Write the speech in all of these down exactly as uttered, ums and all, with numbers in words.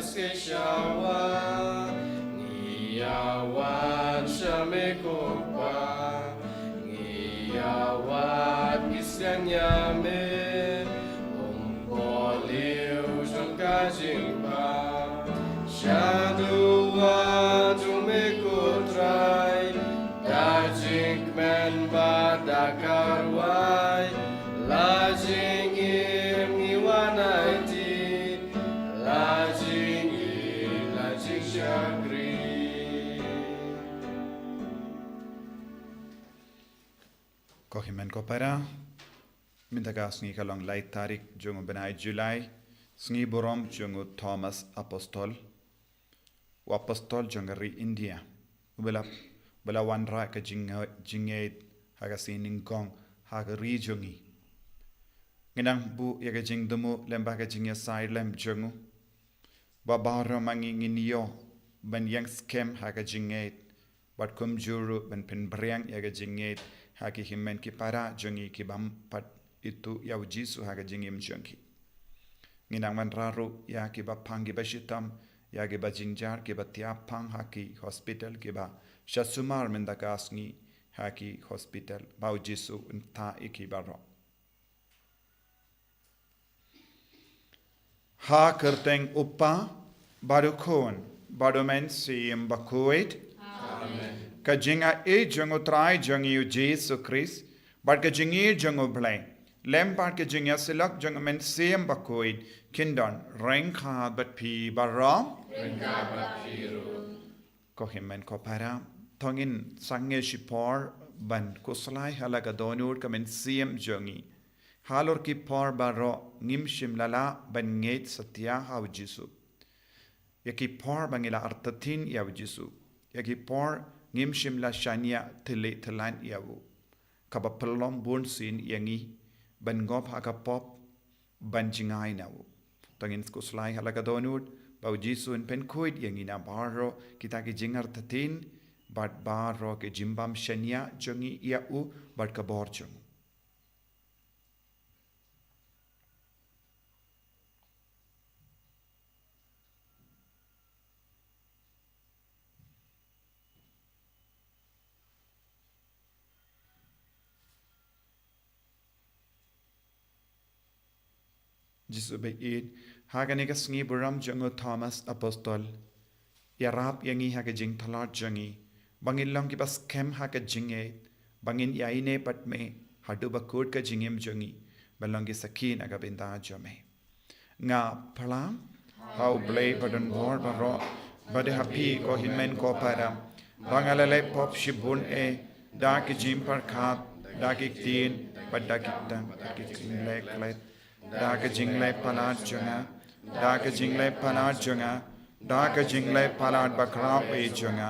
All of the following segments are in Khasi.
Ke shawa, ngi ïa wan sha me ko Pa, ngi ïa wad ki siang ïa me, um bor ïa u jong ka jingpang. Sha duwan jong me ko Trai, da jingkmen bad da ka rwai, la jingim ngi wan aiti, la jingïeit, la jingshakri. Ko hynmen ko para, mynta ka sngi ka long lai tarik jong u bnai July, sngi burom jong u Thomas Apostol, u apostol jong ka ri India, u ba la, ba la wanrah ka jing, jingngeit ha ka sngi nyngkong ha ka ri jong ngi. Ngi nang buh ïa ka jingthmu lem bad ka jingïasaid lem jong u, ba baroh ma ngi ngin ïoh ban ïeng skhem ha ka jingngeit, bad kumjuh ruh ban pynphriang ïa ka jingngeit ha ki hynmen ki para jong ngi ki bym pat ithuh ïa u Jisu ha ka jingim jong ki. Ngi nang wanrah ruh ïa ki ba phang ki ba shitom, ïa ki ba jynjar, ki ba thiah phang ha ki hospital, ki ba sha sumar mynta ka sngi ha ki hospital, ba u Jisu un tah ïa ki baroh. Ha kyrteng u Kpa, bad u Khun, bad u Mynsiem Bakhuid. Amen. Ka jingaiei jong u Trai jong ngi u Jisu Khrist, bad ka jingïeit jong u Blei, lem bad ka jingïasyllok jong u Mynsiem Bakhuid, kin don ryngkat bad phi baroh. Ryngkat bad phi ruh. Ko hynmen ko para, to ngin sangeh shipor ban khuslai ha la ka dohnud ka mynsiem jong ngi. Halor ki por baroh ngim shym la lah ban ngeit satia ha u Jisu. Ïa ki por ba ngi la artatien ïa u Jisu. Ïa ki por ngim shym la shaniah thylliej thyllan ïa u. Kaba pynlong bunsien ïa ngi ban ngop ha ka pop, ban jngai na u. To ngin khuslai ha la ka dohnud ba u Jisu un pynkhuid ïa ngi na baroh kita ki jingartatien, bad baroh ki jingbym shaniah jong ngi ïa u, bad ka bor jong u. Jisu baieit, ha kane ka sngi burom jong u Thomas Apostol, ïarap ïa ngi ha ka jingtlot jong ngi, ba ngin long kiba skhem ha ka jingngeit, ba ngin ïaineh bad me haduh ba kut ka jingim jong ngi, ban long ki sakhi na ka bynta jong me. Nga phla ha u Blei badonbor baroh, bad ha phi ko hynmen ko para, ba nga la leh pop shibun eh, da ki jingpyrkhat, da ki ktien, bad da ki kdang, da ki jingleh klet, da ka jingleh palat jong nga, da ka jingleh palat jong nga, da ka jingleh palat bakhraw eh jong nga.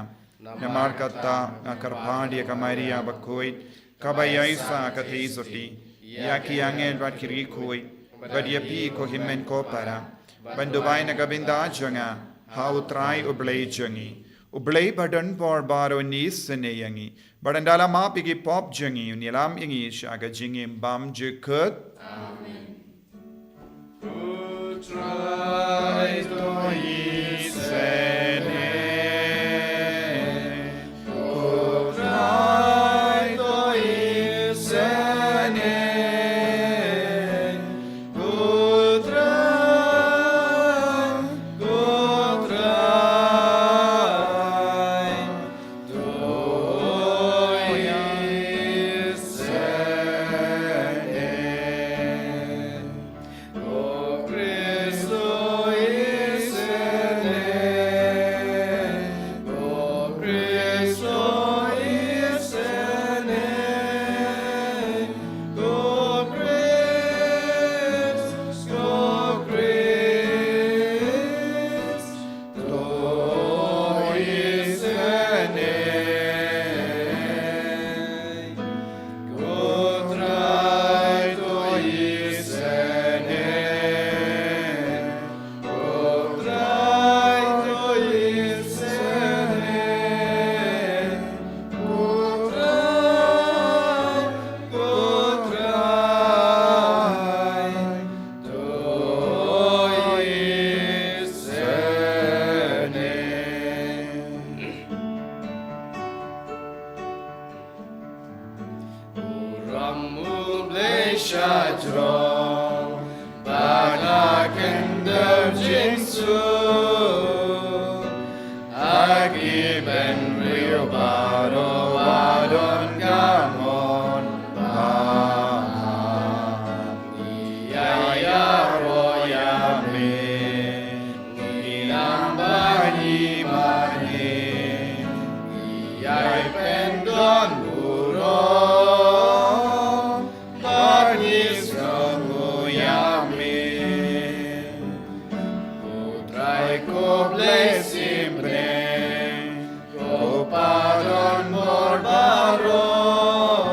Namar kata nga kyrpad ïa ka Maria bakhuid, kaba ïaishah katei sotti, ïa ki angel bad ki riewkhuid, bad ïa phi ko hynmen ko para, ban duwai na ka bynta jong nga ha u Trai u Blei jong ngi. U Blei badonbor baroh un isynei ïa ngi, bad ynda la map ïa ki pop jong ngi, un ïalam ïa ngi sha ka jingim bymjukut. Amen. shajrong, bad ha kyndon jingsuk, ha ki bynriew baroh ba don ka mon, ba ngi ïaroh ïa me, ngi nang ba ngi mane, ngi ïai pyndon burom, ba ngi sngewnguh ïa me. Ko Trai ko Blei symbai, ko Kpa don bor baroh,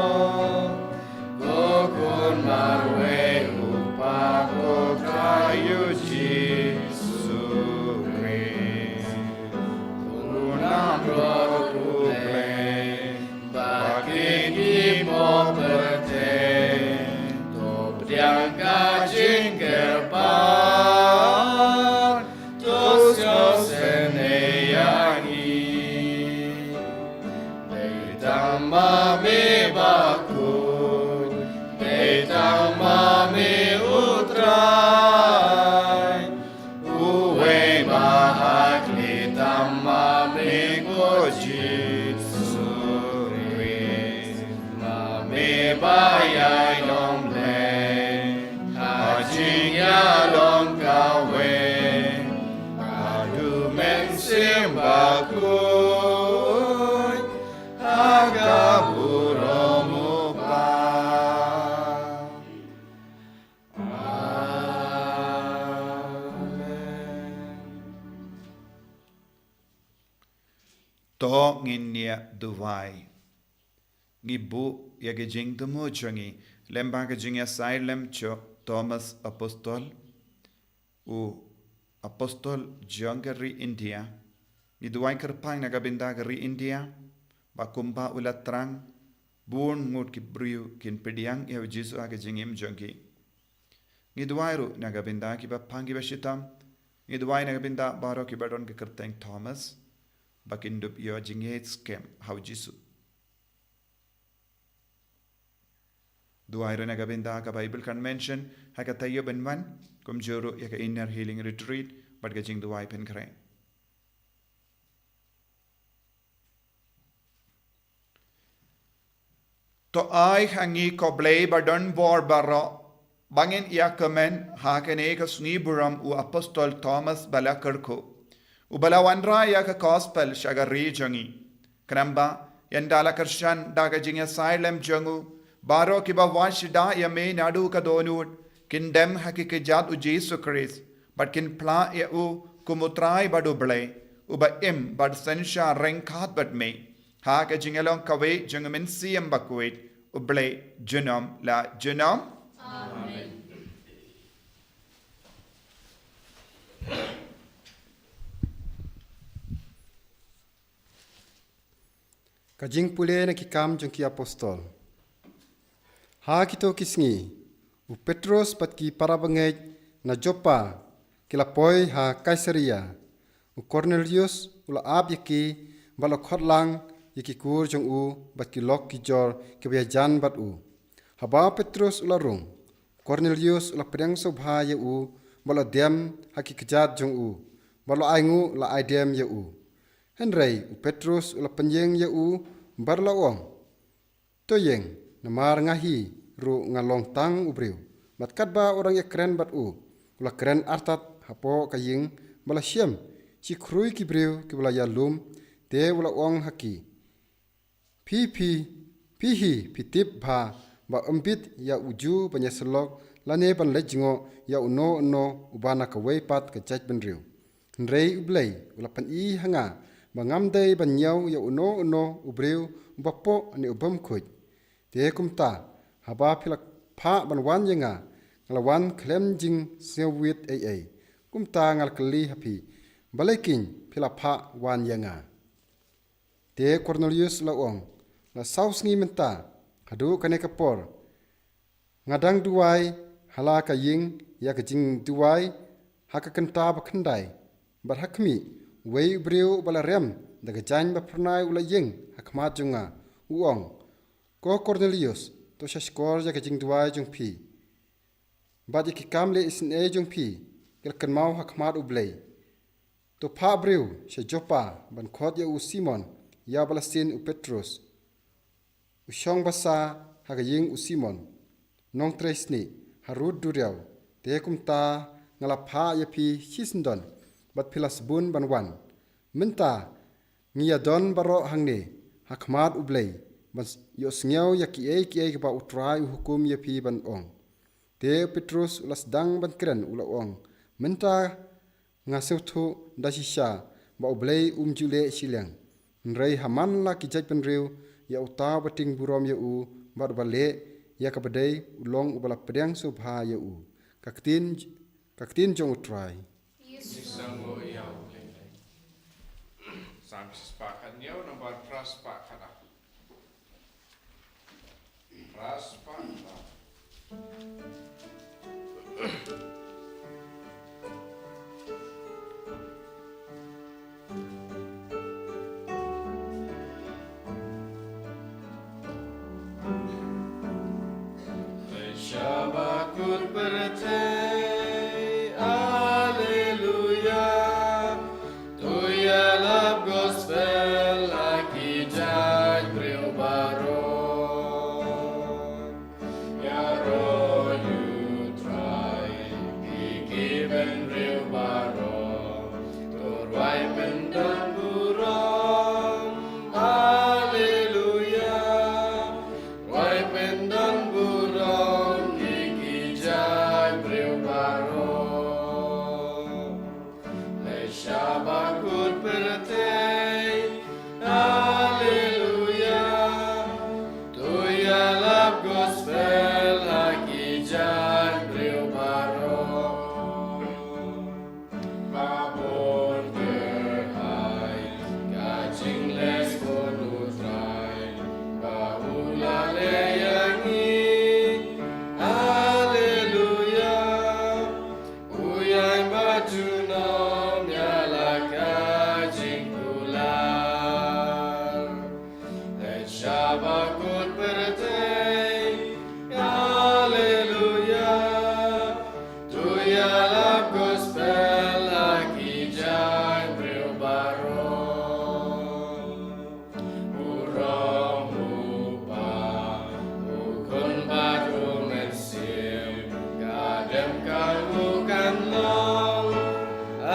ko Khun marwei u Kpa, ko Trai u Jisu Khrist, u nongrim u Blei, bad ki ki bapher te, to pdiang ka jingkyrpad, to sngewsynei ïa ngi. Dei tang ma me bakhuid, dei tang ma me u Trai, uwei ba ha khlieh tam ma me ko Jisu Khrist, ma me ba ïai long Blei ha jingïalong kawei bad u Mynsiem Bakhuid, ha ka burom u Kpa. Amen. To ngin ïa duwai. Ngi buh ïa ka jingthmu jong ngi lem bad ka jingïasaid lem jong u Thomas Apostol, u apostol jong ka ri India. Ngi duwai kyrpang na ka bynta ka ri India, ba kumba u la thrang, bun ngut ki briew kin pdiang ïa u Jisu ha ka jingim jong ki. Ngi duwai ruh na ka bynta kiba pang kiba shitom. Ngi duwai na ka bynta baroh kiba don ka kyrteng Thomas, ba kin dup ïoh jingïeit skhem ha u Jisu. Duwai ruh na ka bynta kaba Bible kan mention ha ka taïew ban wan, kumjuh ruh ïa ka Inner Healing Retreat bad ka jingduwai pynkhreh. To ai ha ngi, ko Blei ba don bor baroh, ba ngin ïa kmen ha kane ka sngi burom u Apostol Thomas ba la kyrkhu, uba la wanrah ïa ka gospel sha ka ri jong ngi. Khnang ba ynda la kyrshan da ka jingïasaid lem jong u, baroh kiba wad shida ïa me naduh ka dohnud kin dem ha ki kjat u Jisu Khrist, bad kin phla ïa u kum u Trai bad u Blei, uba im bad synshar ryngkat bad me ha ka jingïalong kawei jong u Mynsiem Bakhuid, u Blei junom la junom. Amen. Ka jingpule na ki Kam jong ki Apostol. Ha kito ki sngi, u Petros bad ki para bangeit na Joppa ki la poi ha Kaisaria. U Kornelius u la ap ïa ki bad la khot lang ïa ki kur jong u bad ki lok ki jor kiba ïajan bad u. Haba u Petros u la rung, u Kornelius u la pdiang sngewbha ïa u bad la dem ha ki kjat jong u, bad la ainguh la aidem ïa u. Hynrei u Petros u la pynïeng ïa u bad la ong, to ïeng, namar nga hi ruh nga long tang u briew. Bad katba u dang ïakren bad u, u la kren artat hapoh ka ïing bad la shem shi khrui ki briew kiba la ïalum, te u la ong ha ki, phi phi, phi hi phi tip bha ba ym bit ïa u Jiw ban ïasyllok lane ban leit jngoh ïa uno uno uba na kawei pat ka jaitbynriew. Hynrei u Blei u la pyni ha nga ba ngam dei ban ñiew ïa uno uno u briew uba poh ne u bymkhuid. Te kumta, haba phi la phah ban wan ïa nga, nga la wan khlem jingsngewwit ei ei. Kumta nga la kylli ha phi, balei keiñ phi la phah wan ïa nga? Te Kornelius la ong, la saw sngi mynta, haduh kane ka por, nga dang duwai ha la ka ïing ïa ka jingduwai ha ka kynta ba khyndai. Bad ha khmih, uwei u briew uba la rem da ka jaiñ ba phyrnai u la ïeng ha khmat jong nga, u ong, ko Kornelius, to sha shkor ïa ka jingduwai jong phi, bad ïa ki kam leh isynei jong phi ki la kynmaw ha khmat U Blei. To phah briew sha Joppa ban khot ïa u Simon, ïa ba la sien u Petrus. U shong basa ha ka ïing u Simon nongtrei snieh, harud duriaw. Te kumta nga la phah ïa phi shisyndon, bad phi la sbun ban wan. Mynta ngi ïadon baroh hangne ha khmat U Blei ban ïohsngew ïa kiei kiei kaba U Trai u hukum ïa phi ban ong. Te u Petrus u la sdang ban kren, u la ong, mynta nga sngewthuh da shisha ba U Blei um ju leh shiliang. Hynrei ha man la ki jaitbynriew ïa uta uba tieng burom ïa u, bad uba leh ïa kaba dei, u long uba la pdiang sngewbha ïa u. Ka ktien, ka ktien jong U Trai. Ïa u Blei. Sam shispah khathynñiew, nambar phra spah khatar. Phra spah khatar. Sha ba kut pyrthei, Alleluia. To ïalap gospel ha ki jaitbynriew baroh. Ïaroh ïa U Trai, ïa ki bynriew baroh. To rwai pyndon burom, Alleluia. Rwai pyndon burom ïa ki jaitbynriew baroh. Leit sha ba kut pyrthei, Alleluia. To ïalap gospel ha ki jaitbynriew baroh. Ba bun kyrhai ka jingleh sbun U Trai ba u la leh ïa ngi. Alleluia. U ïaid bad junom ïa la ka jingkular. Leit sha ba kut pyrthei, Alleluia. To ïalap gospel ha ki jaitbynriew baroh. Burom U Kpa, U Khun bad U Mynsiem, ka dem ka u kan long.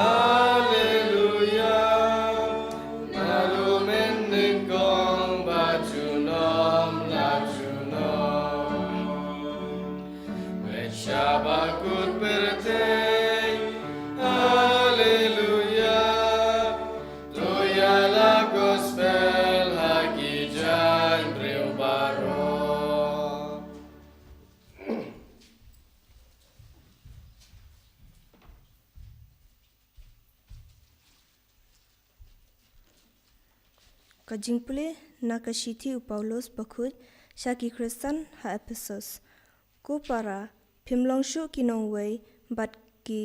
Alleluia. Naduh mynnyngkong bad junom la junom. Leit sha ba kut pyrthei, Alleluia. To ïalap gospel ha ki jaitbynriew baroh. Ka jingpule na ka shithi u Paulus bakhuid sha ki Khristan ha Ephesus. Ko para, phim long shuh ki nongwei bad ki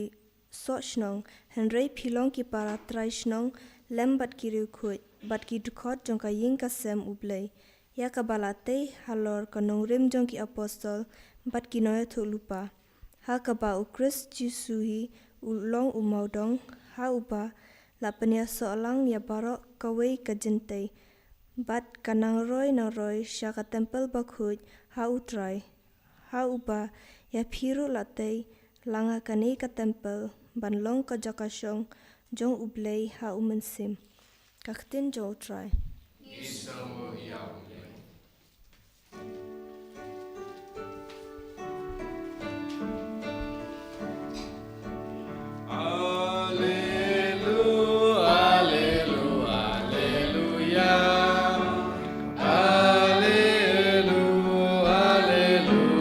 soh shnong, hynrei phi long ki para trai shnong lem bad ki riewkhuid bad ki dkhot jong ka ïing ka sem U Blei, ïa kaba la tei halor ka nongrim jong ki apostol bad ki nongïathuhlypa. Ha kaba U Khrist Jisu hi u long u mawdong, ha uba la pynïasoh lang ïa baroh kawei ka jingtei, bad ka nangroi nangroi sha ka templ bakhuid ha U Trai, ha uba ïa phi ruh la tei lang ha kane ka templ ban long ka jaka shong jong U Blei ha U Mynsiem. Ka ktien jong U Trai. Alelu, alelu, aleluya. Alelu, aleluya.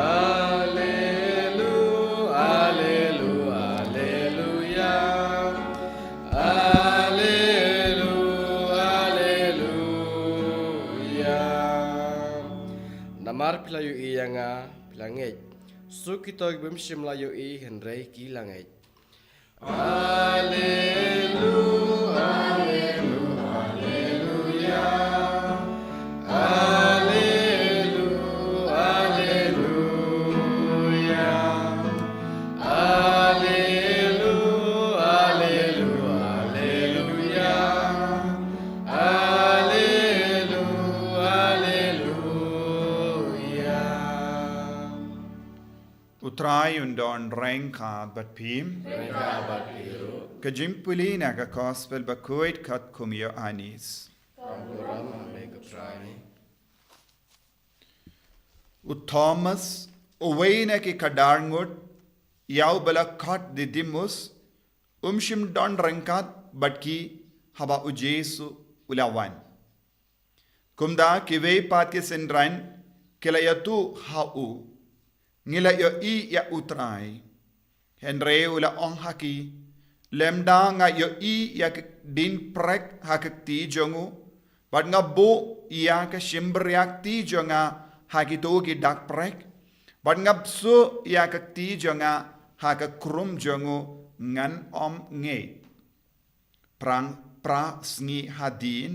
Alelu, alelu, aleluya. Alelu, aleluya. Namar phi la ïohi ïa nga, phi la ngeit. Suk kito ki bym shym la ïohi hynrei ki la ngeit. Alelu, alelu, aleluya. Trai un don ryngkat bad phi. Ryngkat bad phi ruh. Ka jingpule na ka Gospel bakhuid katkum u Ïoannis. Ka burom ha me ko Trai. U Thomas, uwei na ki khyndai ngut, ïa uba la khot Didimus, um shym don ryngkat bad ki haba U Jisu u la wan. Kumta kiwei pat ki synran ki la ïathuh ha u, ngi la ïohi ïa U Trai. Hynrei u la ong ha ki, lymda nga ïohi ïa ka dien prek ha ka kti jong u, bad nga buh ïa ka shympriahti jong nga ha kito ki dak prek, bad nga bsuh ïa ka kti jong nga ha ka krum jong u, ngan ym ngeit. Phra, phra sngi hadien,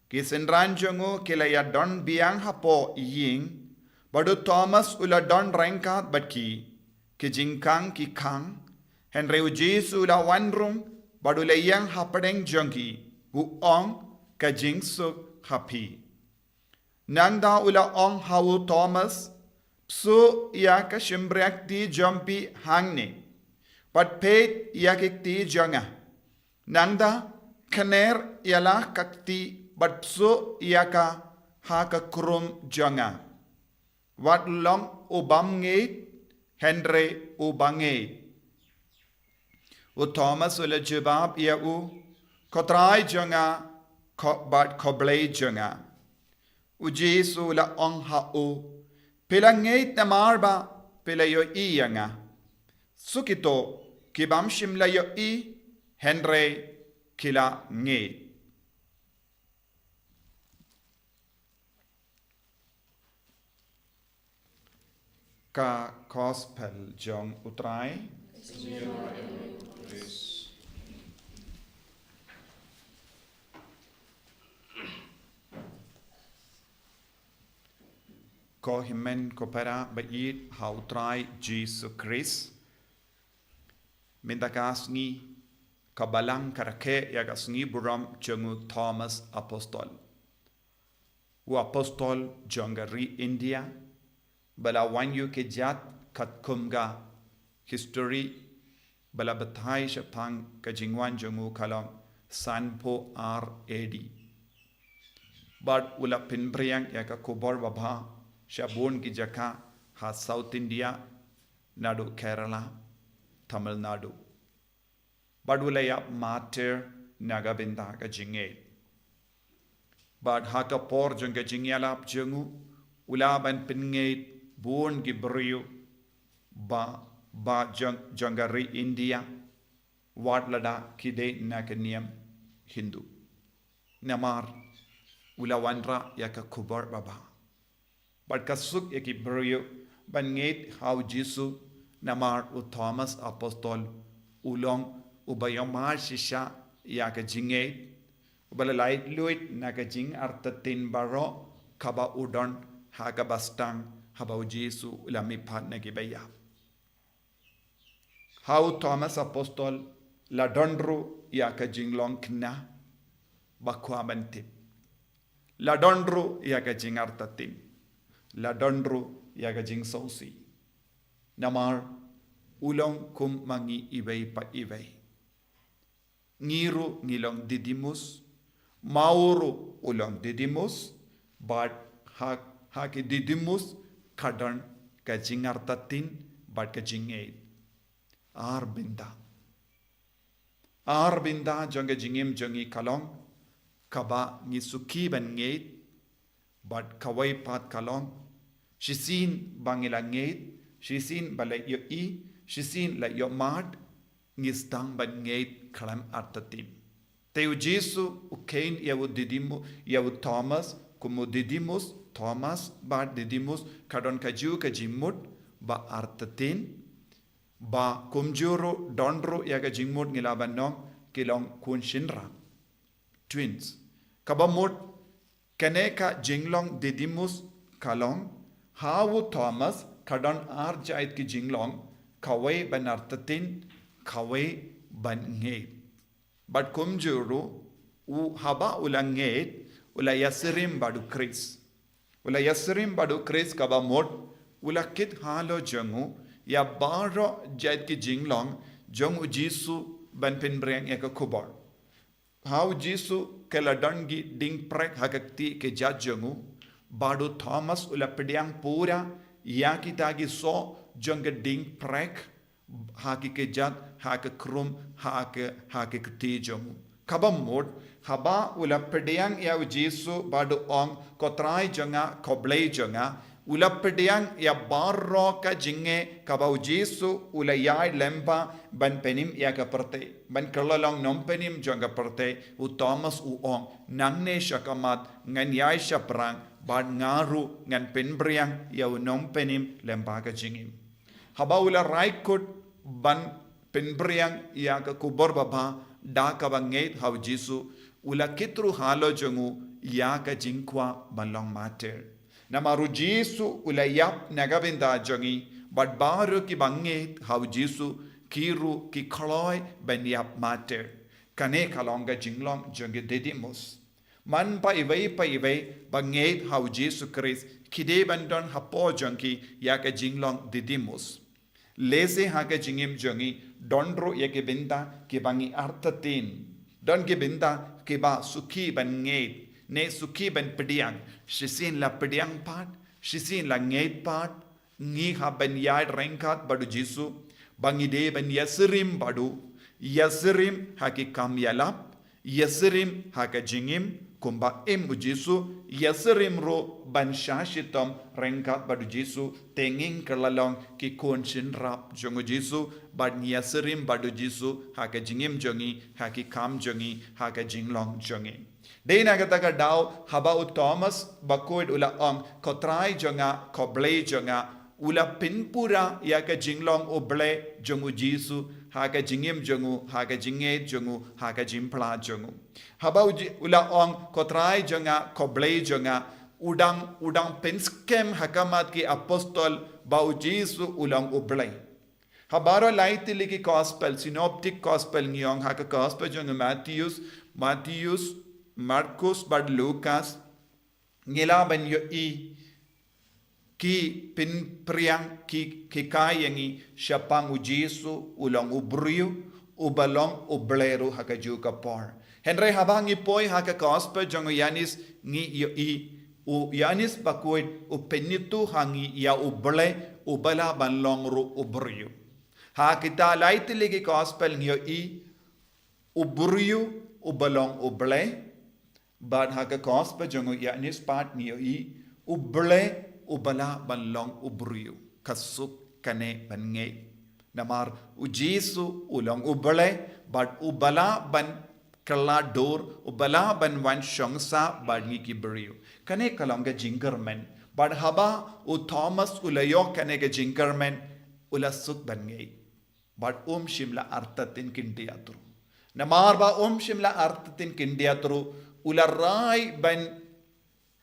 ki synran jong u ki la ïadon biang hapoh ïing, bad u Thomas u la don ryngkat bad ki, ki jingkhang ki khang, hynrei U Jisu u la wan rung, bad u la ïeng hapdeng jong ki, u ong, ka jingsuk ha phi. Nangta u la ong ha u Thomas, bsuh ïa ka shympriahti jong phi hangne, bad peit ïa ka kti jong nga. Nangta, kner ïa la ka kti bad bsuh ïa ka ha ka krum jong nga. Wat long u bym ngeit, hynrei uba ngeit. U Thomas u la jubab ïa u, ko Trai jong nga, ko bad ko Blei jong nga. U Jisu u la ong ha u, phi la ngeit namar ba phi la ïohi ïa nga. Suk ito ki bym shym la ïohi, hynrei ki la ngeit. Ka Gospel jong U Trai. Ko hynmen ko para ba ïeit ha U Trai Jisu Khrist. Mynta ka sngi ka Balang ka rakhe ïa ka sngi burom jong u Thomas Apostol. U Apostol jong ka ri India, ba la wan ïa u kjat katkum ka history, ba la batai shaphang ka jingwan jong u ka long sanphew ar A D. Bad u la pynphriang ïa ka khubor babha sha bun ki jaka ha South India, naduh Kerala, Tamil Nadu. Bad u la ïap martyr na ka bynta ka jingngeit. Bad ha ka por jong ka jingïalap jong u, u lah ban pynngeit bun ki briew ba, ba jong, jong ka ri India, wat lada ki dei na ka niam Hindu. Namar u la wanrah ïa ka khubor babha. Bad ka suk ïa ki briew ban ngeit ha u Jisu, namar u Thomas Apostol u long uba ïohmad shisha ïa ka jingngeit, uba la laitluid na ka jingartatien baroh kaba u don ha kaba sdang haba u Jisu u la mihpat na kiba ïap. Ha u Thomas Apostol la don ruh ïa ka jinglong khynnah ba kwah ban tip. La don ruh ïa ka jingartatien. La don ruh ïa ka jingsngewsih. Namar u long kum ma ngi iwei pa iwei. Ngi ruh ngi long Didymus, ma u ruh u long Didymus, bad ha, ha ki Didymus ka don ka jingartatien bad ka jingngeit. Ar bynta. Ar bynta jong ka jingim jong ngi ka long, kaba ngi suki ban ngeit, bad kawei pat ka long, shisien ba ngi la ngeit, shisien ba la ïohi, shisien la ïohmad, ngi sdang ban ngeit khlem artatien. Te u Jisu u kheiñ ïa u Didymu-, ïa u Thomas, kum u Didymus, Thomas bad Didymus, ka don kajuh ka jingmut ba artatien, ba kumjuh ruh don ruh ïa ka jingmut ngi lah ban ong ki long khun shynrang. Twins. Kaba mut kane ka jinglong Didymus ka long, ha u Thomas ka don ar jait ki jinglong, kawei ban artatien, kawei ban ngeit. Bad kumjuh ruh, u haba u la ngeit, u la ïasyriem bad u Khrist. U la ïasyriem bad u Khrist kaba mut, u la kit halor jong u, ïa baroh jait ki jinglong jong u Jisu ban pynpriang ïa ka khubor. Ha u Jisu ka la don ki dieng prek ha ka kti kjat jong u, bad u Thomas u la pdiang pura ïa kita ki soh jong ka dieng prek ha ki kjat, ha ka khrum, ha ka, ha ka kti jong u. Kaba mut, haba u la pdiang ïa u Jisu bad u ong, "Ko Trai jong nga, ko Blei jong nga," u la pdiang ïa baroh ka jingeh kaba u Jisu u la ïai lyngba ban pynim ïa ka pyrthei, ban kylla long nongpynim jong ka pyrthei. U Thomas u ong, "Nangne sha khmat, ngan ïai shaphrang, bad nga ruh ngan pynpriang ïa u nongpynim lyngba ka jingim." Haba u la rai kut ban pynpriang ïa ka khubor babha da kaba ngeit ha u Jisu, u la kit ruh halor jong u ïa ka jingkwah ban long martyr. Namar u Jisu u la ïap na ka bynta jong ngi, bad baroh kiba ngeit ha u Jisu ki ruh ki kloi ban ïap martyr. Kane ka long ka jinglong jong ki Didymus. Man ba iwei pa iwei ba ngeit ha u Jisu Khrist, ki dei ban don hapoh jong ki ïa ka jinglong Didymus. Lehse ha ka jingim jong ngi don ruh ïa ki bynta kiba ngi artatien. Don ki bynta kiba suki ban ngeit, ne suki ban pdiang. Shisien la pdiang pat, shisien la ngeit pat, ngi hap ban ïaid ryngkat bad u Jisu, ba ngi dei ban ïasyriem bad u, ïasyriem ha ki kam ïalap, ïasyriem ha ka jingim kumba im u Jisu, ïasyriem ruh ban shah shitom ryngkat bad u Jisu, te ngin kylla long ki khun shynrap jong u Jisu, bad ngi ïasyriem bad u Jisu ha ka jingim jong ngi, ha ki kam jong ngi, ha ka jinglong jong ngi. Dei na kata ka daw, haba u Thomas Bakhuid u la ong, "Ko Trai jong nga, ko Blei jong nga," u la pynpura ïa ka jinglong u Blei jong u Jisu ha ka jingim jong u, ha ka jingngeit jong u, ha ka jingpyrkhat jong u. Haba u Ji-, u la ong, "Ko Trai jong nga, ko Blei jong nga," u dang, u dang pynskhem ha khmat ki apostol ba u Jisu u long u Blei. Ha baroh lai tylli ki gospel, synoptic gospel ngi ong, ha ka gospel jong u Mathaios, Mathaios, Markos bad Lukas, ngi lah ban ïohi ki pynpriang, ki, ki kai ïa ngi shaphang u Jisu u long u briew, uba long u Blei ruh ha kajuh ka por. Hynrei haba ngi poi ha ka gospel jong u Ïoannis ngi ïohi, u Ïoannis Bakhuid u pynithuh ha ngi ïa u Blei uba lah ban long ruh u briew. Ha kita lai tylli ki gospel ngi ïohi u briew uba long u Blei, bad ha ka gospel jong u Ïoannis pat ngi ïohi u Blei uba lah ban long u briew. Ka suk kane ban ngeit. Namar u Jisu u long u Blei, bad uba lah ban kylla dur, uba lah ban wan shong sah bad ngi ki briew. Kane ka long ka jingkyrmen. Bad haba u Thomas u la ïoh kane ka jingkyrmen, u la suk ban ngeit. Bad um shym la artatien kyndit ruh. Namar ba um shym la artatien kyndit ruh, u la rai ban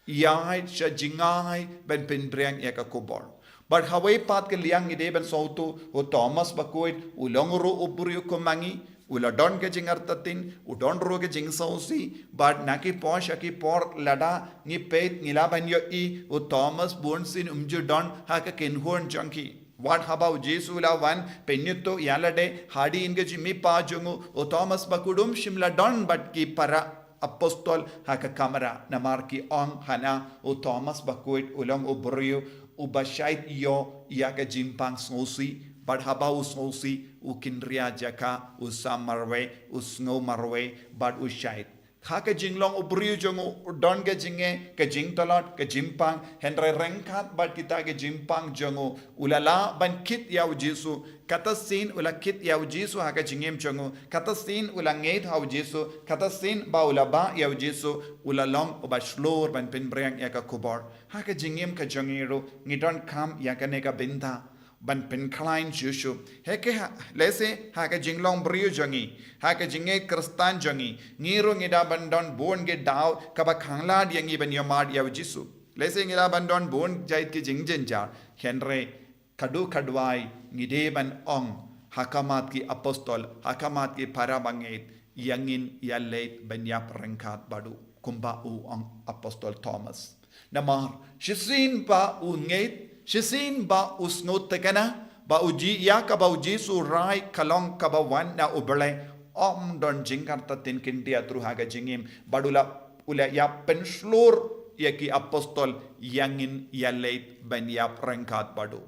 ïaid sha jngai ban pynpriang ïa ka khubor. Bad ha kawei pat ka liang ngi dei ban sngewthuh, u Thomas Bakhuid u long ruh u briew kum ma ngi, u la don ka jingartatien, u don ruh ka jingsngewsih, bad na ki por sha ki por lada ngi peit ngi lah ban ïohi u Thomas bunsien um ju don ha ka kynhun jong ki. Wat haba u Jisu u la wan pynithuh ïa lade hadien ka jingmihpat jong u, u Thomas Bakhuid um shym la don bad ki para apostol ha ka kamra, namar ki ong hana u Thomas Bakhuid u long u briew uba shait ïoh ïa ka jingpang sngewsih, bad haba u sngewsih u kynriah jaka, u sam marwei, u sngew marwei, bad u shait. Ha ka jinglong u briew jong u, u don ka jingeh, ka jingtlot, ka jingpang, hynrei ryngkat bad kita ka jingpang jong u, u la lah ban kit ïa u Jisu, kata sien u la kit ïa u Jisu ha ka jingim jong u, kata sien u la ngeit ha u Jisu, kata sien ba u la bah ïa u Jisu, u la long uba shlur ban pynpriang ïa ka khubor. Ha ka jingim ka jong ngi ruh, ngi donkam ïa kane ka bynta ban pynkhlaiñ shuh shuh. He ke ha, lehse ha ka jinglong briew jong ngi, ha ka jingngeit Khristan jong ngi, ngi ruh ngi dei ban don bun ki daw kaba khanglad ïa ngi ban ïohmad ïa u Jisu. Lehse ngi dei ban don bun jait ki jingjynjar. Hynrei kaduh kaduwai ngi dei ban ong ha khmat ki apostol, ha khmat ki para bangeit, ïa ngin ïaleit ban ïap ryngkat bad u, kumba u ong apostol Thomas. Namar shisien ba u ngeit, shisien ba u sngewtynnad, Ba u Ji-, ïa kaba u Jisu u rai ka long kaba wan na U Blei, ym don jingkyrtatien khyndiat ruh ha ka jingim, bad u la, u la ïa pynshlur ïa ki apostol, ïa ngin ïa leit ban ïap ryngkat bad u.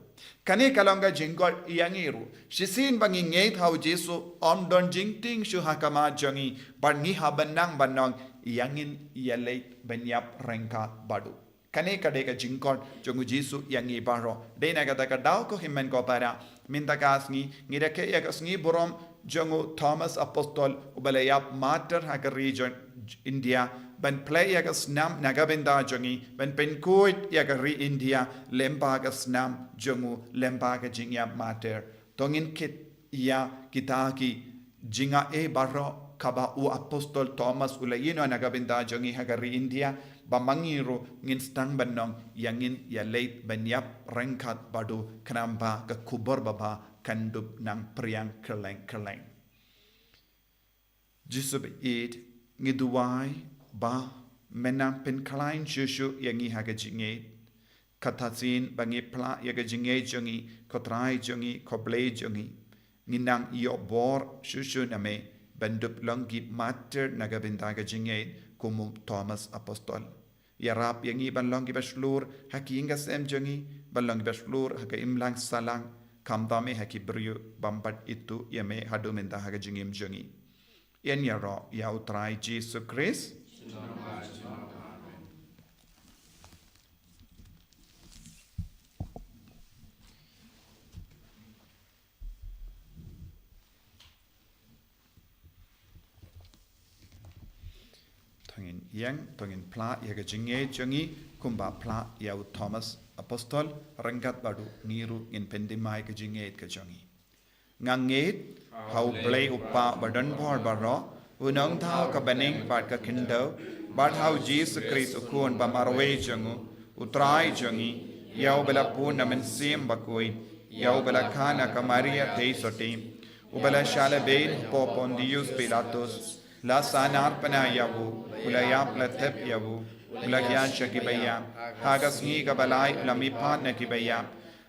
Kane ka long ka jingkhot ïa ngi ruh. Shisien ba ngi ngeit ha u Jisu, ym don jingtieng shuh ha khmat jong ngi, bad ngi hap ban nang ban ong, ïa ngin ïa leit ban ïap ryngkat bad u. Kane ka dei ka jingkhot jong u Jisu ïa ngi baroh. Dei na kata ka daw ko hynmen ko para, mynta ka sngi, ngi da khet ïa ka sngi burom jong u Thomas Apostol, uba la ïap martyr ha ka ri jong India, ban plie ïa ka snam na ka bynta jong ngi, ban pynkhuid ïa ka ri India lyngba ka snam jong u, lyngba ka jingïap martyr. To ngin kit ïa kita ki jingaiei baroh kaba u Apostol Thomas u la ïehnoh na ka bynta jong ngi ha ka ri India, ba ma ngi ruh ngin sdang ban ong, ïa ngin ïa leit ban ïap ryngkat bad u, khnang ba ka khubor babha kan dup nang phriang kylleng kylleng. Jisu ba ïeit, ngi duwai ba men nang pynkhlaiñ shuh shuh ïa ngi ha ka jingngeit. Kata sien ba ngi phla ïa ka jingngeit jong ngi, ko Trai jong ngi, ko Blei jong ngi, ngin nang ïoh bor shuh shuh na me, ban dup long ki martyr na ka bynta ka jingngeit, kum u Thomas Apostol. Ïarap ïa ngi ban long kiba shlur ha ki ïing ki sem jong ngi, ban long kiba shlur ha ka imlang sahlang, khamtam eh ha ki briew bym pat ithuh ïa me haduh mynta ha ka jingim jong ngi. Yn ïaroh ïa u Trai Jisu Khrist. To ngin ïeng, to ngin phla ïa ka jingngeit jong ngi, kumba phla ïa u Thomas Apostol, ryngkat bad u ngi ruh ngin pynthymmai ka jingngeit ka jong ngi. Nga ngeit ha u Blei u Kpa badonbor baroh, u nongthaw ka bneng bad ka khyndew, bad ha u Jisu Khrist u Khun bamarwei jong u, u Trai jong ngi, ïa uba la bun na Mynsiem Bakhuid, ïa uba la kha na ka Maria theisotti, uba la shah lehbeiñ hapoh Pontius Pilatus, la sahnarphna ïa u, u la ïap la thep ïa u, u la hiar sha kiba ïap, ha ka sngi kaba lai u la mihpat na kiba ïap,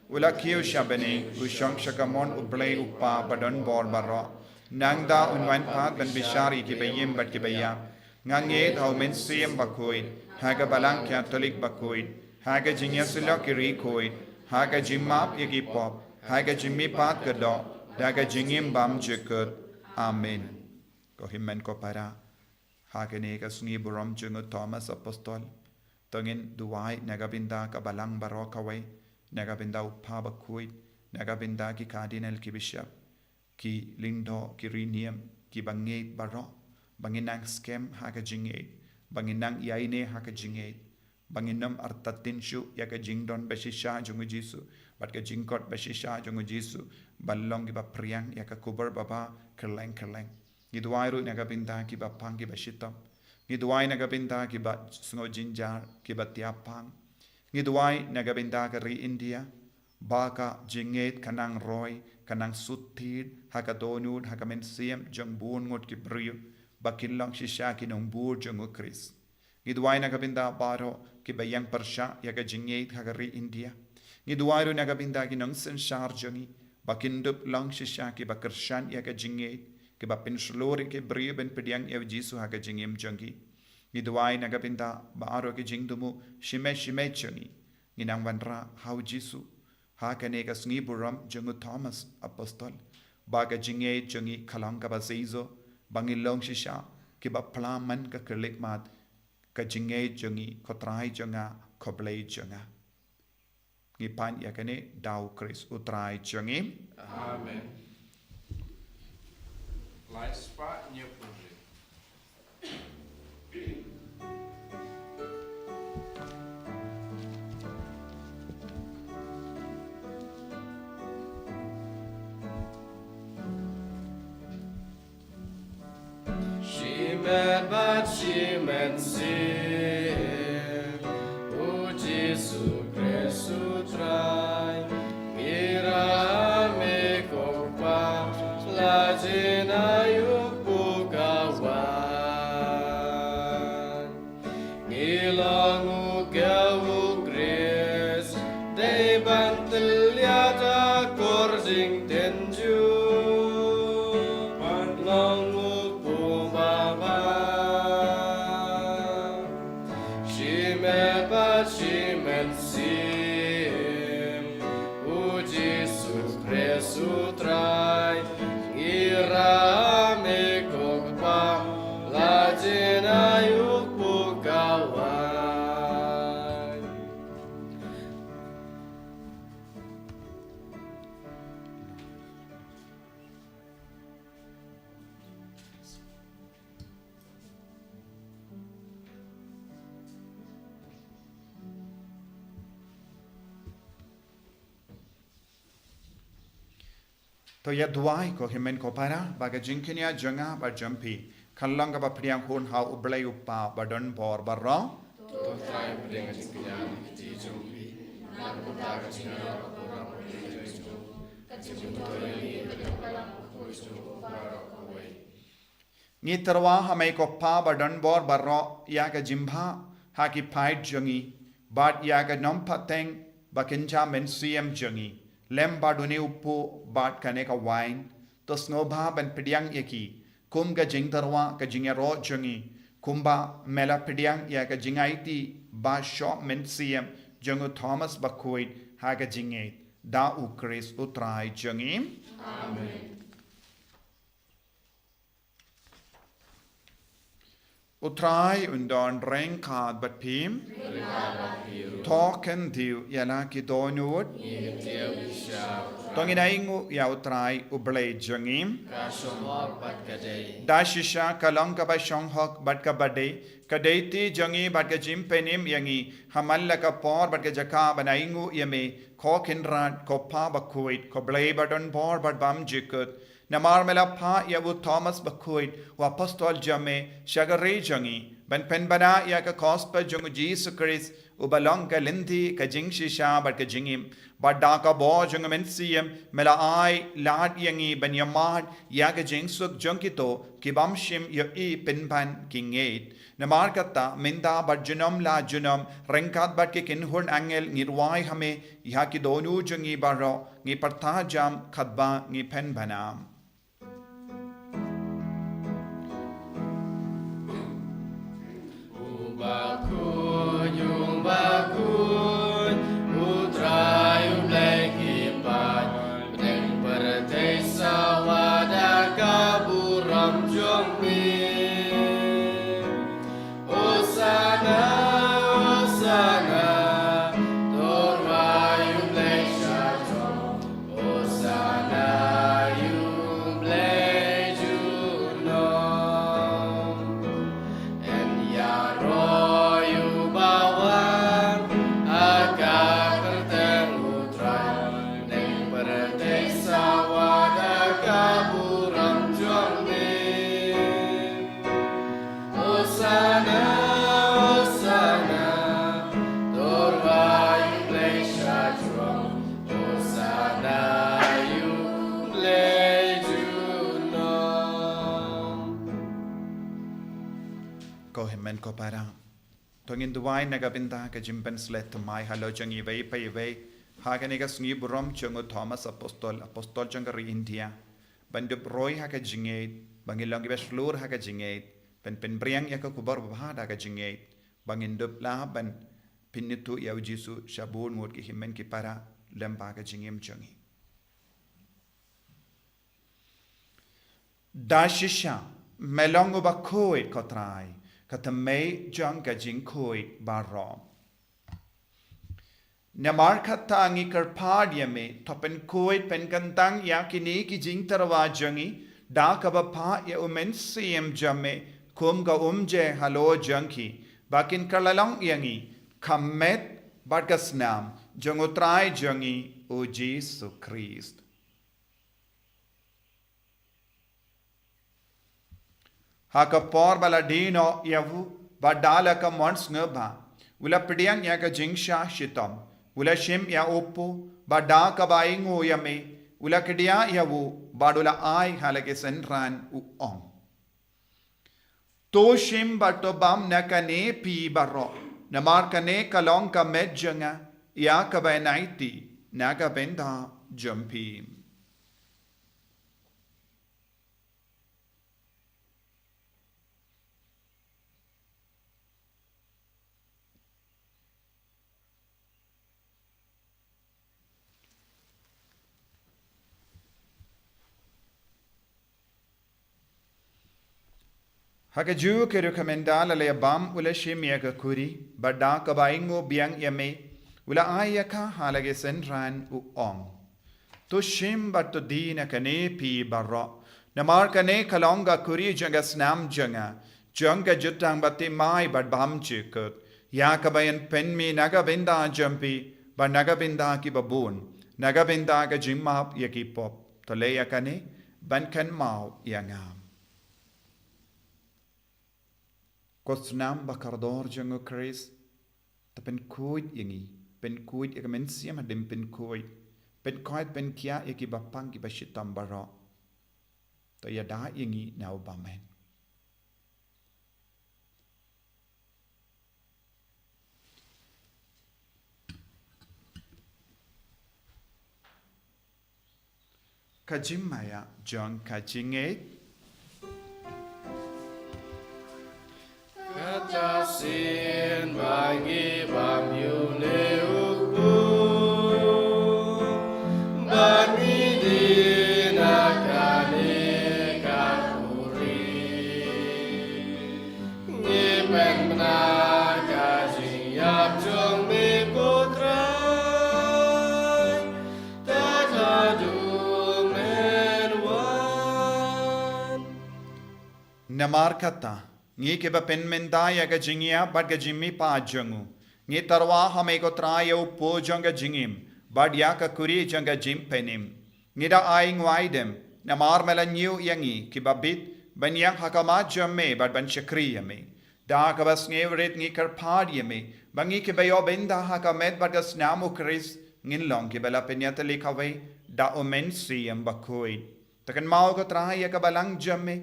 u la kiew sha bneng, u shong sha kamon u Blei u Kpa badonbor baroh. Nangta un wan pat ban bishar ïa kiba im bad kiba ïap. Nga ngeit ha u Mynsiem Bakhuid, ha ka Balang Katholik bakhuid, ha ka jingïasyllok ki riewkhuid, ha ka jingmap ïa ki pop, ha ka jingmihpat ka doh, da ka jingim bymjukut. Amen. Ko hynmen ko para, ha kane ka sngi burom jong u Thomas Apostol, to ngin duwai na ka bynta ka Balang baroh kawei, na ka bynta u Kpa Bakhuid, na ka bynta ki Cardinal, ki Bishop, ki lyngdoh, ki riewniam, kiba ngeit baroh, ba ngin nang skhem ha ka jingngeit, ba ngin nang ïaineh ha ka jingngeit, ba ngin nym artatien shuh ïa ka jingdon bashisha jong u Jisu, bad ka jingkhot bashisha jong u Jisu, ban long kiba phriang ïa ka khubor babha kylleng kylleng. Ngi duwai ruh na ka bynta kiba pang kiba shitom. Ngi duwai na ka bynta kiba sngew jynjar, kiba thiah pang. Ngi duwai na ka bynta ka ri India, ba ka jingngeit kan nang roi, kan nang sut thied ha ka dohnud, ha ka mynsiem jong bun ngut ki briew, ba kin long shisha ki nongbud jong u Khrist. Ngi duwai na ka bynta baroh kiba ïeng pyrshah ïa ka jingngeit ha ka ri India. Ngi duwai ruh na ka bynta ki nongsynshar jong ngi, ba kin dup long shisha kiba kyrshan ïa ka jingngeit, kiba pynshlur ïa ki briew ban pdiang ïa u Jisu ha ka jingim jong ki. Ngi duwai na ka bynta baroh ki jingthmu shimet shimet jong ngi. Ngi nang wanrah ha u Jisu, ha kane ka sngi burom jong u Thomas Apostol, ba ka jingngeit jong ngi kan long kaba seisoh, ba ngin long shisha kiba phla man ka khyllipmat, ka jingngeit jong ngi, ko Trai jong nga, ko Blei jong nga. Ngi pan ïa kane da u Khrist u Trai jong ngi. Amen. Lai spah hynñiew phew hynriew. Shimet bad shi mynsiem, u Jisu Khrist u Trai, ngi ïarap ïa me ko Kpa, la jin aïu u ka wan. Ngi long u kiew u Khrist, dei ban tylliat akor Me bad shi mynsiem, u Jisu Khrist u Trai, ngi ïa me ko Kpa, la jin ai u kpu kawei. To ïa duwai ko hynmen ko para, ba ka jingkñia jong nga bad jong phi kan long kaba pdiang hun ha U Blei U Kpa ba don bor baroh. To Trai, pdiang ka jingkñia na ka kti jong phi, na ka bynta ka jingïarap ka burom ka jingïarap jong u, ka jingmyntoi ïa ngi bad ïa ka balang bakhuid jong u baroh kawei. Ngi tyrwa ha me ko Kpa ba don bor baroh ïa ka jingbha ha ki paid jong ngi, bad ïa ka nongpateng ba kynja mynsiem jong ngi, lem bad une u kpu bad kane ka wain. To sngewbha ban pdiang ïa ki kum ka jingtyrwa ka jingïaroh jong ngi, kumba me la pdiang ïa ka jingaiti ba shoh mynsiem jong u Thomas Bakhuid ha ka jingngeit. Da U Khrist U Trai jong ngi. Amen. U Trai un don ryngkat bad phi. To khyndiat ïa la ki dohnud. To ngin ainguh ïa U Trai U Blei jong ngi. Ka shong bor bad ka dei. Da shisha ka long kaba shong hok bad kaba dei, ka dei ti jong ngi bad ka jingpynim ïa ngi ha man la ka por bad ka jaka ban ainguh ïa me, ko Kynrad, ko Kpa Bakhuid, ko Blei ba don bor bad bymjukut. Namar me la phah ïa u Thomas Bakhuid, u apostol jong me, sha ka ri jong ngi, ban pynbna ïa ka gospel jong u Jisu Khrist, uba long ka lynti ka jingshisha bad ka jingim. Bad da ka bor jong u Mynsiem me la ai lad ïa ngi ban ïa mad ïa ka jingsuk jong kito ki bym shym ïohi pynban ki ngeit. Namar kata, mynta bad junom la junom, ryngkat bad ki kynhun angel ngi duwai ha me ïa ki dohnud jong ngi baroh, ngi pyrta jam katba ngi pynbna. U bakhuid, u bakhuid, u Trai U Blei ki paid, pdeng pyrthei sawa da ka burom jong me. Hosanna, Hosanna, to rwai U Blei shatom. Hosanna ïa U Blei junom. Yn ïaroh ïa uba wan ha ka kyrteng U Trai, pdeng pyrthei sawa da ka burom jong me. Hosanna, Hosanna, to rwai U Blei shatom. Hosanna ïa U Blei junom. Ko hynmen ko para, to ngin duwai na ka bynta ka jingpynshlei thymmai halor jong iwei pa iwei ha kane ka sngi burom jong u Thomas Apostol, apostol jong ka ri India. Ban dup roi ha ka jingngeit, ba ngin long kiba shlur ha ka jingngeit, ban pynphriang ïa ka khubor babha da ka jingngeit, ba ngin dup lah ban pynithuh ïa u Jisu sha bun ngut ki hynmen ki para lem bad ka jingim jong ngi. Da shisha me long uba khuid, ko Trai, ka thymmei jong ka jingkhuid baroh. Namar kata ngi kyrpad ïa me, to pynkhuid pynkyntang ïa kine ki jingtyrwa jong ngi da kaba phah ïa u Mynsiem jong me kum ka umjer halor jong ki, ba kin kylla long ïa ngi ka met bad ka snam jong u Trai jong ngi u Jisu Khrist. Ha ka por ba la die noh ïa u, bad da la ka mon sngewbha, u la pdiang ïa ka jingshah shitom, u la shim ïa u kpu, bad da kaba ainguh ïa me, u la kdiah ïa u, bad u la ai ha la ki synran, u ong: To shim bad to bam na kane phi baroh, namar kane ka long ka met jong nga, ïa kaba yn aiti na ka bynta jong phi. Ha kajuh ka rukom ynda la leit bam u la shim ïa ka kuri, bad da kaba ainguh biang ïa me, u la ai ïa ka ha la ki synran u ong: To shim bad to die na kane phi baroh. Namar kane ka long ka kuri jong ka snam jong nga, jong ka jutang bathymmai bad bymjukut, ïa kaba yn pynmih na ka bynta jong phi, bad na ka bynta kiba bun, na ka bynta ka jingmap ïa ki pop. To leh ïa kane ban kynmaw ïa nga. Ko snam ba kordor jong u Khrist, to pynkhuid ïa ngi, pynkhuid ïa ka mynsiem hadien pynkhuid, pynkhuid pynkhiah ïa kiba pang kiba shitom baroh. To ïada ïa ngi na u bymman. Ka jingmaïa jong ka jingngeit. Kata sien ba ngi bam ïa une u kpu, ba ngi die na kane ka kuri. Ngi pynbna ka jingïap jong me ko Trai, tad haduh men wan. Namar kata, ngi kiba pynmynta ïa ka jingïap bad ka jingmihpat jong u, ngi tyrwa ha me ko Trai ïa u kpu jong ka jingim, bad ïa ka kuri jong ka jingpynim. Ngi da ai nguaidem, namar me la ñiew ïa ngi kiba bit, ban ïeng ha khmat jong me bad ban shakri ïa me. Da kaba sngewrit ngi kyrpad ïa me, ba ngi kiba ïoh bynta ha ka met bad ka snam u Khrist, ngin long kiba la pynïatylli kawei da u Mynsiem Bakhuid. To kynmaw ko Trai ïa ka balang jong me,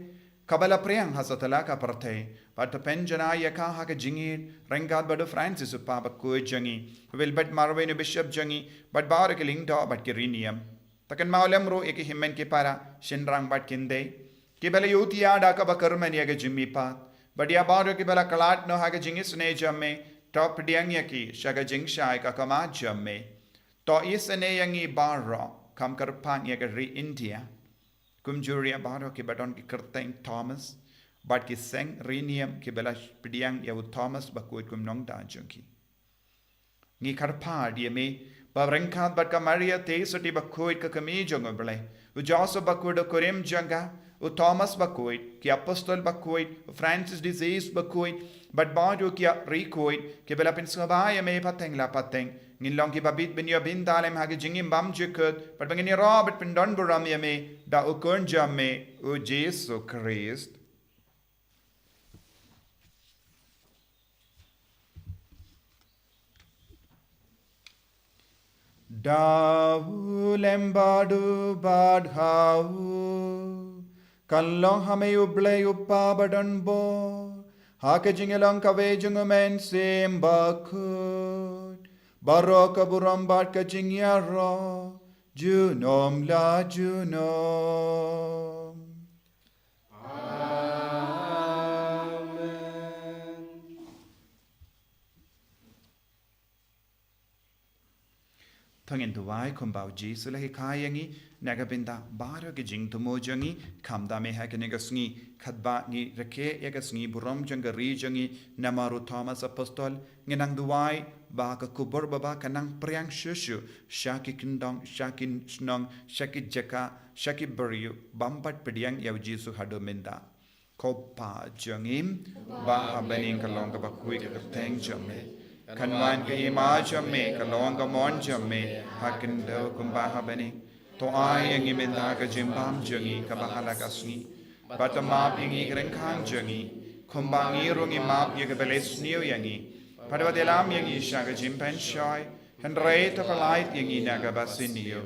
kaba la pdiang ha satlak ka pyrthei, bad to pynjanai ïa ka ha ka jingïeit, ryngkat bad u Francis u Papa bakhuid jong ngi, u Wilbert Marwei u Bishop jong ngi, bad baroh ki lyngdoh bad ki riewniam. To kynmaw lem ruh ïa ki hynmen ki para, shynrang bad kynthei, kiba la ïohi ïa da kaba kyrmen ïa ka jingmihpat, bad ïa baroh kiba la khlad noh ha ka jingisynei jong me, to pdiang ïa ki sha ka jingshai ka khmat jong me. To isynei ïa ngi baroh, kham kyrpang ïa ka ri India. Kumjuh ruh ïa baroh kiba don ki kyrteng Thomas, bad ki seng riewniam kiba la pdiang ïa u Thomas bakhuid kum nongda jong ki. Ngi kyrpad ïa me, ba ryngkat bad ka Maria Theisotti bakhuid ka kmie jong u Blei, u Joseph bakhuid u kurim jong ka, u Thomas bakhuid, ki apostol bakhuid, u Francis de Sales bakhuid, bad baroh ki riewkhuid, kiba la pynsngewbha ïa me pateng la pateng, ngin long kiba bit ban ïoh bynta lem ha ka jingim bymjukut, bad ba ngin ïaroh bad pyndonburom ïa me, da u Khun jong me, u Jisu Khrist. Da u lem bad u bad ha u, kan long ha me u Blei u Kpa badonbor, ha ka jingïalong kawei jong u Mynsiem Bakhuid, baroh ka burom bad ka jingïaroh, junom la junom. Amen. To ngin duwai kumba u Jisu u la hikai ïa ngi, na ka bynta baroh ki jingthmu jong ngi, kham da me ha kane ka sngi, katba ngi rakhe ïa ka sngi burom jong ka ri jong ngi, namar u Thomas Apostol, ngin nang duwai, ba ka khubor babha kan nang pdiang shuh shuh, sha ki kyndong, sha ki shnong, sha ki jaka, sha ki briew, bym pat pdiang ïa u Jisu haduh mynta. Ko Kpa jong ngi, ba ha bneng, kan long kaba khuid ka kyrteng jong me. Kan wan ka hima jong me, kan long ka mon jong me, ha khyndew kumba ha bneng. To ai ïa ngi mynta ka jingbam jong ngi kaba ha la ka sngi. Bad to map ïa ngi ki ryngkang jong ngi, kumba ngi ruh ngi map ïa kiba leh sniew ïa ngi. Bad wat ïalam ïa ngi sha ka jingpynshoi, hynrei to pyllait ïa ngi na kaba sniew.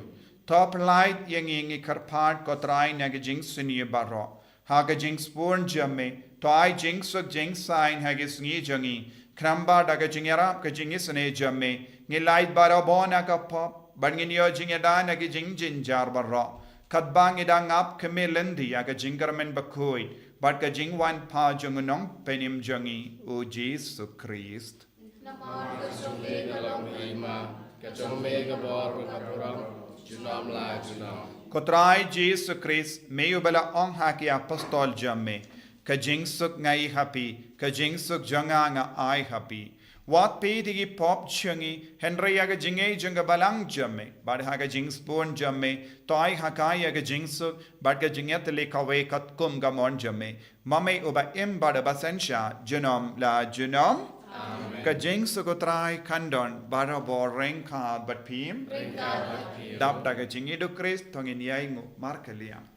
To pyllait ïa ngi, ngi kyrpad ko Trai, na ka jingsniew baroh. Ha ka jingspur jong me, to ai jingsuk jingsaiñ ha ki sngi jong ngi. Khnang ba da ka jingïarap ka jingisynei jong me, ngin lait baroh bor na ka pop, bad ngin ïoh jingïada na ki jingjynjar baroh. Katba ngi dang ap khmih lynti ïa ka jingkyrmen bakhuid, bad ka jingwan pat jong u Nongpynim jong ngi, u Jisu Khrist. Namar ka jong me ka long ka hima, ka jong me ka bor bad ka burom, junom la junom. Ko Trai Jisu Khrist, me uba la ong ha ki apostol jong me, Ka jingsuk nga ai ha phi, ka jingsuk jong nga nga ai ha phi. Wat peit ïa ki pop jong ngi, hynrei ïa ka jingngeit jong ka balang jong me, bad ha ka jingsbun jong me, to ai ha ka ïa ka jingsuk, bad ka jingïatylli kawei katkum ka mon jong me. Ma me uba im bad uba synshar, junom la junom. Amen. Ka jingsuk u Trai kan don barabor ryngkat bad phi. Ryngkat bad phi. Dap da ka jingïeit u Khrist, to ngin ïainguh markylliang.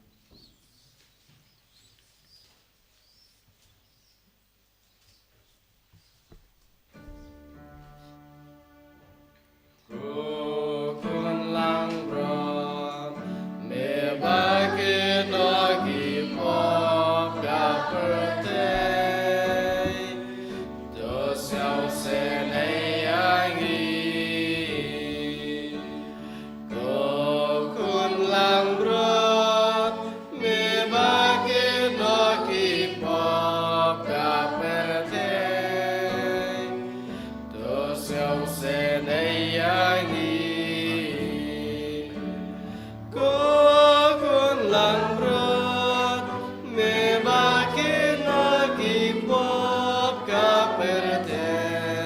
Ko khun langbrot, me ba kynnoh ki pop ka pyrthei, to sngewsih ïa ngi. Ko khun langbrot, me ba kynnoh ki pop ka pyrthei, to sngewsih ïa ngi. Ko khun langbrot, me ba kynnoh ki pop ka pyrthei,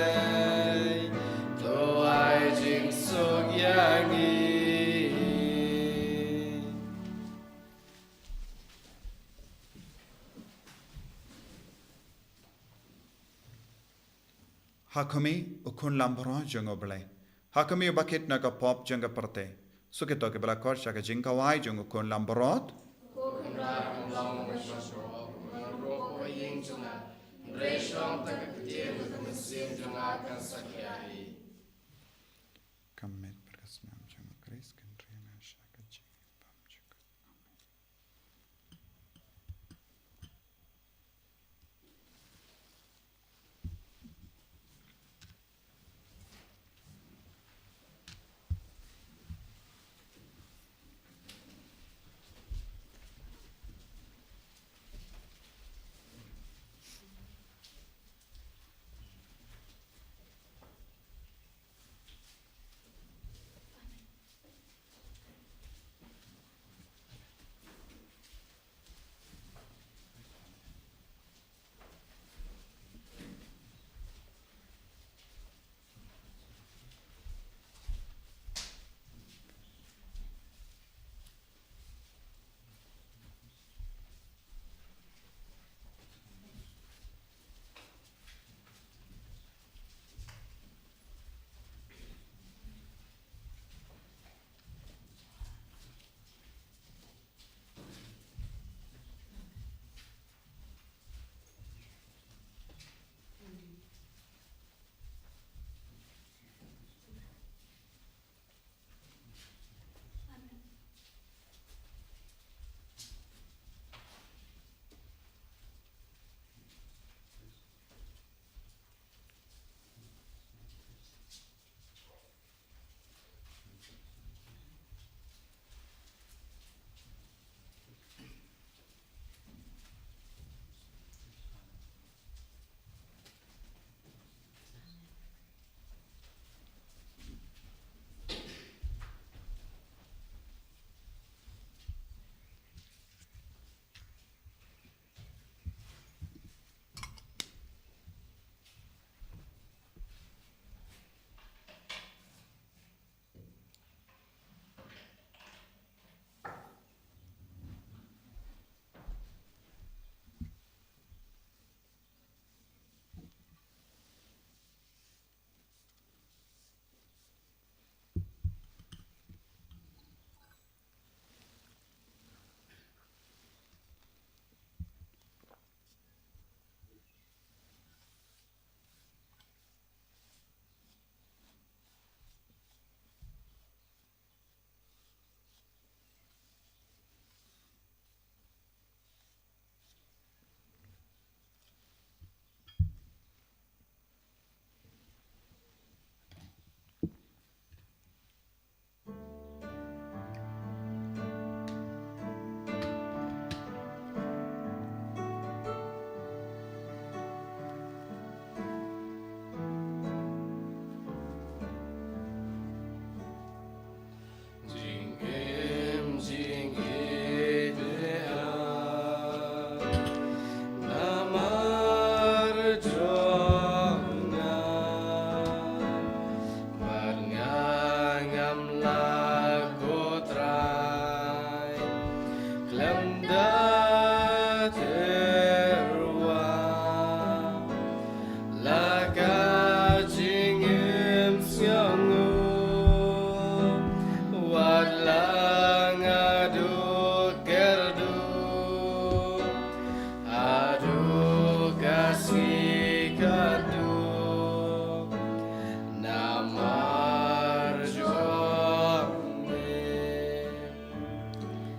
to ai jingsuk ïa ngi. Ha khmih, u khun langbrot jong U Blei. Ha khmih, uba kit na ka pop jong ka pyrthei. Suk ïa kito kiba la khot sha ka jingkhawai jong u khun langbrot. Ko Kynrad, ym long ba shu pop, hynrei ruh ha ka ïing jong nga, hynrei shuh ta ka ktien ka mynsiem jong nga kan sakhia hi. Ka met bad ka snam jong u Khrist kan trei na sha ka jingim bymjukut.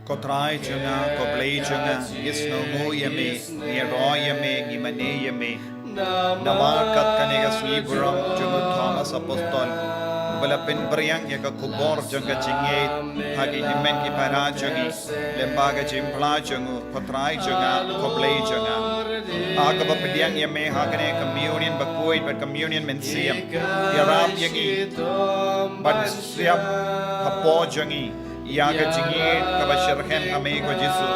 Ko Trai jong nga, ko Blei jong nga, ngi sngewnguh ïa me, ngi ïaroh ïa me, ngi mane ïa me. Namar kat kane ka sngi burom jong u Thomas Apostol, uba la pynbring ïa ka khubor jong ka jingngeit ha ki hynmen ki para jong ngi, lyngba ka jingphla jong u, ko Trai jong nga, ko Blei jong nga. Ha kaba pdiang ïa me ha kane ka communion bakhuid bad communion mynsiem, ïarap ïa ngi ban siap hapoh jong ngi ïa ka jingngeit kaba shyrkhei ha me ko Jisu,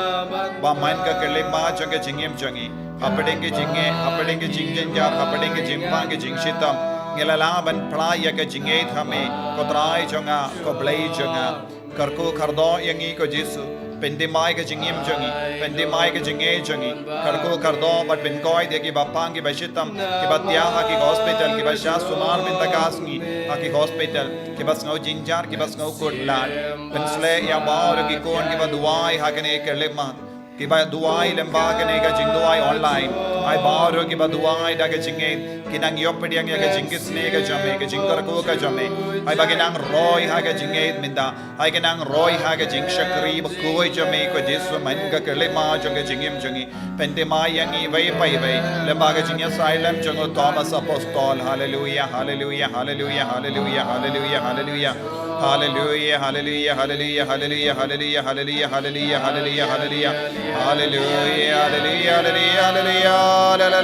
ba man ka khyllipmat jong ka jingim jong ngi. Hapdeng ka jingngeit, hapdeng ka jingjynjar, hapdeng ka jingpang ka jingshitom, ngi la lah ban phla ïa ka jingngeit ha me, ko Trai jong nga, ko Blei jong nga. Kyrkhu kyrdoh ïa ngi ko Jisu, pynthymmai ka jingim jong ngi, pynthymmai ka jingngeit jong ngi. Kyrkhu kyrdoh bad pynkoit ïa kiba pang kiba shitom, kiba thiah ha ki hospital, kiba shah sumar mynta ka sngi ha ki hospital, kiba sngew jynjar, kiba sngew kut lad. Pynshlei ïa baroh ki khun kiba duwai ha kane ka khyllipmat, kiba duwai lyngba kane ka jingduwai online. Ai baroh kiba duwai da ka jingngeit, ki nang ïoh pdiang ïa ka jingkisne ka jong me, ka jingkyrkhu ka jong me. Ai ba ki nang roi ha ka jingngeit mynta. Ai ki nang roi ha ka jingshakri bakhuid jong me ko Jisu, man ka khyllipmat jong ka jingim jong ngi. Pynthymmai ïa ngi iwei pa iwei lyngba ka jingïasaid lem jong u Thomas Apostol. Haleluia, haleluia, haleluia, haleluia, haleluia, haleluia. Haleluia, haleluia, haleluia, haleluia, haleluia, haleluia, haleluia, haleluia. Haleluia, haleluia, haleluia, haleluia. Haleluia,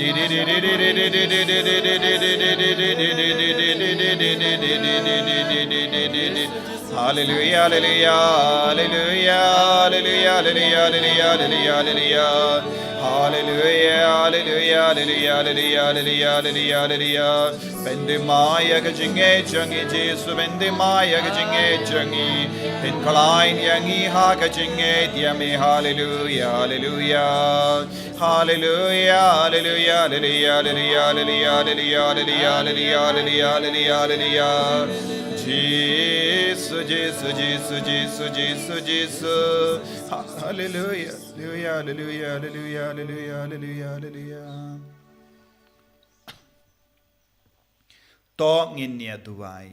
haleluia, haleluia, haleluia, haleluia, haleluia, haleluia, haleluia, haleluia. Haleluia, haleluia, haleluia, haleluia, haleluia, haleluia, haleluia. Pynthymmai ïa ka jingngeit jong ngi Jisu, pynthymmai ïa ka jingngeit jong ngi. Pynkhlaiñ ïa ngi ha ka jingngeit ïa me. Haleluia, haleluia. Haleluia, haleluia, haleluia, haleluia, haleluia, haleluia, haleluia, haleluia, haleluia, haleluia. Jisu, Jisu, Jisu, Jisu, Jisu, Jisu. Haleluia, haleluia, haleluia, haleluia, haleluia, haleluia, haleluia. To ngin ïa duwai.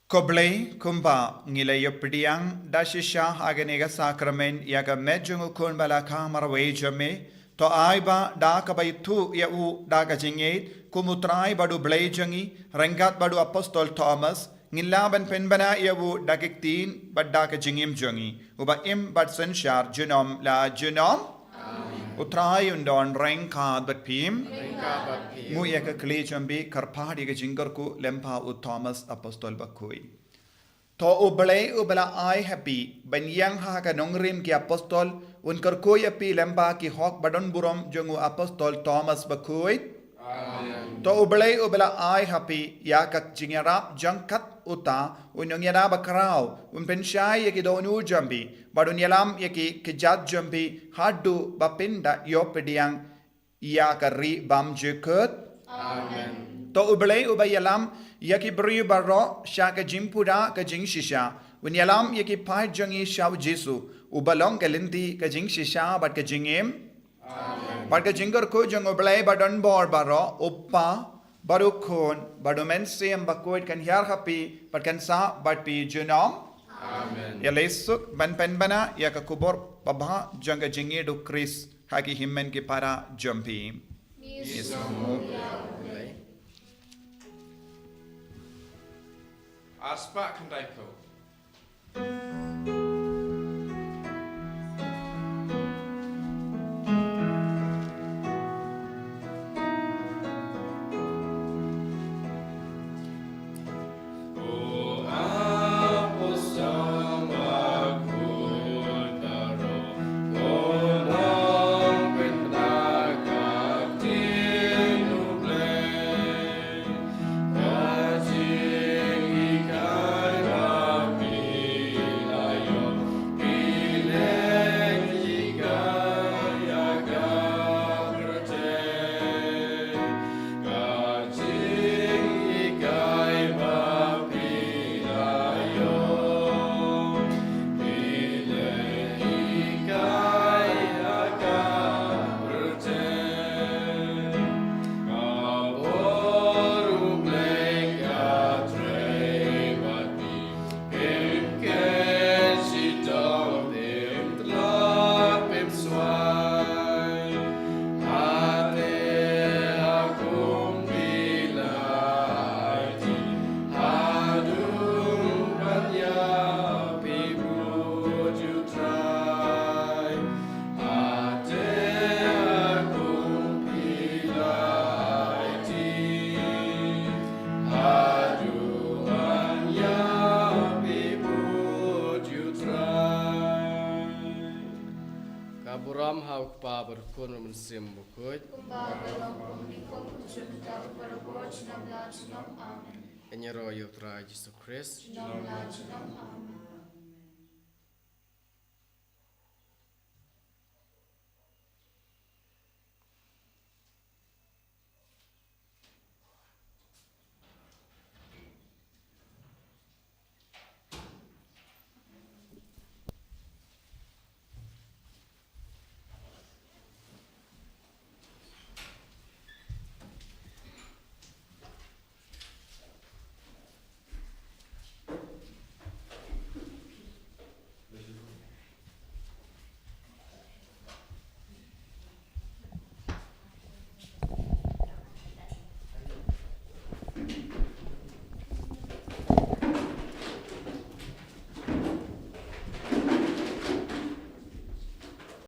Ko Blei, kumba ngi la ïoh pdiang da shisha ha kane ka sakramen ïa ka met jong u Khun ba la kha marwei jong me, to ai ba da kaba ithuh ïa u da ka jingngeit kum u Trai bad u Blei jong ngi, ryngkat bad u Apostol Thomas, ngin lah ban pynbna ïa u da ki ktien bad da ka jingim jong ngi, uba im bad synshar junom la junom. Amen. U Trai un don ryngkat bad phi. Ryngkat bad phi. Nguh ïa ka khlieh jong phi, kyrpad ïa ka jingkyrkhu lyngba u Thomas Apostol bakhuid. To u Blei uba la ai ha phi ban ïeng ha ka nongrim ki apostol, un kyrkhu ïa phi lyngba ki hok ba don burom jong u Apostol Thomas bakhuid. Amen. To u Blei uba la ai ha phi ïa ka jingïarap jong kat uta u nongïada bakhraw, un pynshai ïa ki dohnud jong phi bad un ïalam ïa ki kjat jong phi haduh ba phin da ïoh pdiang ïa ka ri bymjukut. Amen. To u Blei uba ïalam ïa ki briew baroh sha ka jingpura ka jingshisha, un ïalam ïa ki paid jong ngi sha u Jisu, uba long ka lynti ka jingshisha bad ka jingim. Amen. Bad ka jingkyrkhu jong u Blei ba don bor baroh, u Kpa bad u Khun bad u Mynsiem Bakhuid kan hiar ha phi bad kan sah bad phi junom. Amen. Ïa leit suk ban pynbna ïa ka khubor babha jong ka jingïeit u Khrist ha ki hynmen ki para jong phi. Ngi sngewnguh ïa u Blei. Ar spah khyndai phew. Burom ha u Kpa bad u Khun bad u Mynsiem Bakhuid. Kumba ka long, kumne, kumjuh, kumjuh, kumjuh. Amen. Ngin ïaroh ïa u Trai Jisu Khrist. Junom la junom.